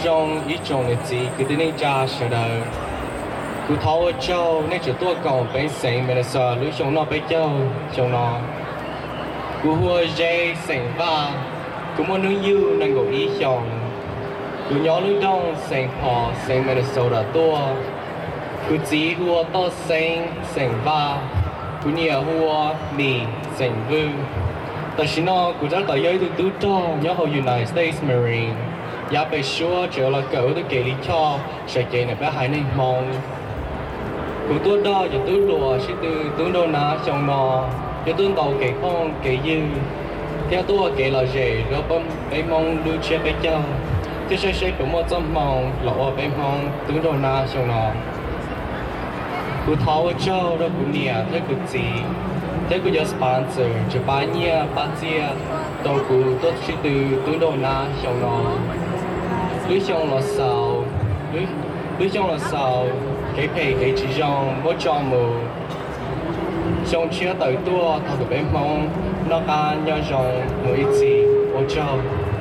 Zoo ib tsoom niam txiv kwv tij neej tsa sawv daws, kuv thov ua tsaug nej tseem tuaj koom peb xeev Minnesota lub xyoo noj peb caug xyoo no. Kuv hu ua Ze xeem Vaj, kuv muaj hnub yug nees nkaum ib xyoos. Kuv nyob lub nroog Saint Paul xeev Minnesota tuaj. Kuv txiv hu ua Toj Xeeb xeem Vaj, kuv niam hu ua Mim xeem Vwj. Tam sim no kuv tab tom yog ib tug tub rog nyob hauv United States Marine, yav pem suab tseem yuav los kawm ua tug kev lij choj sawv cev ntawm peb haiv neeg Hmoob. Kuv tuaj nrog cov tub hluas sib tw tub nrauj nab xyoo no, yog tuaj ntaus kev phooj kev ywg, thiab tuaj ua kev lom zem rau peb Hmoob lub tsiab peb caug, thiab saib seb puas muaj txoj hmoo los ua peb Hmoob tub nrauj nab xyoo no. Kuv thov ua tsaug rau kuv niam thiab kuv txiv, thiab kuv cov sponsor tseem pab nyiaj pab txiaj rau kuv tuaj sib tw tub nrauj nab xyoo no. Lub xyoo los xaus, lub xyoo los xaus, kev phem kev tsis zoo muab tso mus. Xyoo tshiab tawm tuaj thov kom peb Hmoob noj qab nyob zoo mus ib txhis. Ua tsaug.